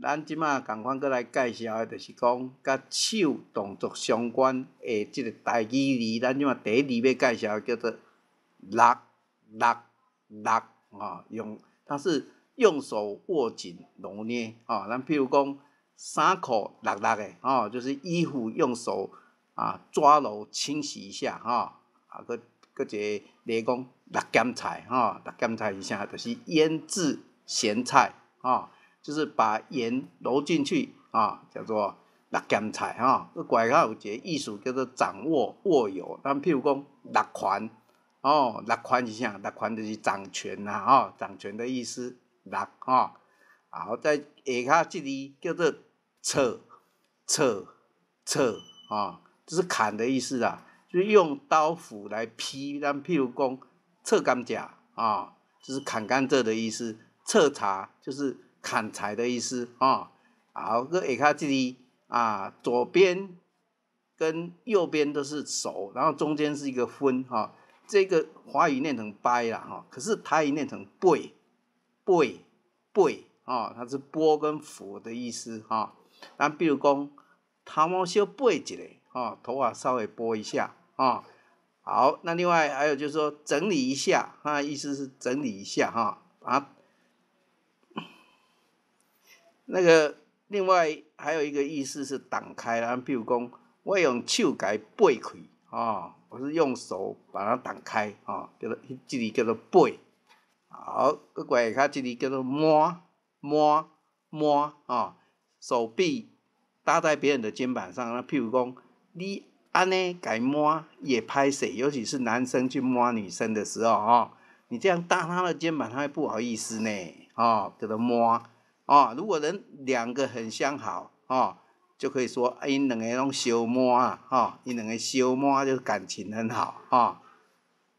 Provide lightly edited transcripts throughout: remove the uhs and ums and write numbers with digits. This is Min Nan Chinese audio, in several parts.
咱這馬仝款閣來介紹的，就是講佮手動作相關的這个台語字。咱這馬第一字欲介紹的叫做搦搦搦，吼，用它是用手握緊揉捏，吼，咱譬如講衫褲搦搦的，吼，就是衣服用手啊抓揉清洗一下，吼，啊，閣閣一個例講搦鹹菜，吼，搦鹹菜是啥？就是醃製鹹菜，吼。就是把鹽揉進去啊，叫做搦鹹菜吼。閣過來較有一个意思叫做掌握、握有。咱譬如講搦權，哦，搦權是啥？搦權就是掌權啦，吼，掌權的意思，搦吼。好，再下跤這字叫做扯扯扯，啊，這是砍的意思啦，就是用刀斧來劈。咱譬如講扯甘蔗啊，就是砍甘蔗的意思；徹查就是砍柴的意思啊。好，閣下跤這裡啊，左邊跟右邊都是手，然後中間是一個分哈。這個華語念成掰啦哈，可是台語念成背背背啊，它是撥跟拂的意思哈。咱比如講頭毛小撥一下，哈，頭髮稍微撥一下啊。好，那另外還有就是說整理一下，它的意思是整理一下哈啊。那個另外還有一個意思是擋開啦，比如講我用手共伊掰開，啊，我是用手把它擋開，啊，叫做這裡叫做掰。好，閣過來下跤這裡叫做摸摸摸，啊，手臂搭在別人的肩膀上，那譬如講你按呢共伊摸會歹勢，尤其是男生去摸女生的時候，哈，你這樣搭他的肩膀，他會不好意思呢，哦，叫做摸。哦，如果人兩個很相好，哦，就可以說𪜶兩个攏相摸啊，吼，𪜶兩个相摸就是感情很好，吼，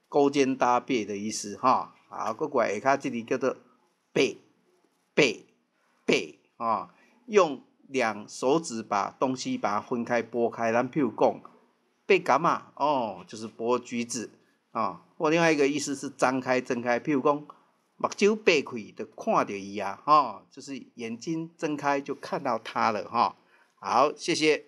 勾肩搭背的意思，吼。好，閣過來下跤這裡叫做掰掰掰，哦，用兩手指把東西把它分開撥開，咱譬如講掰柑仔，哦，就是剝橘子，啊，或另外一個意思是張開睜開，譬如講目睭擘開就看著伊啊，吼，就是眼睛睜開就看到他了，吼。好，謝謝。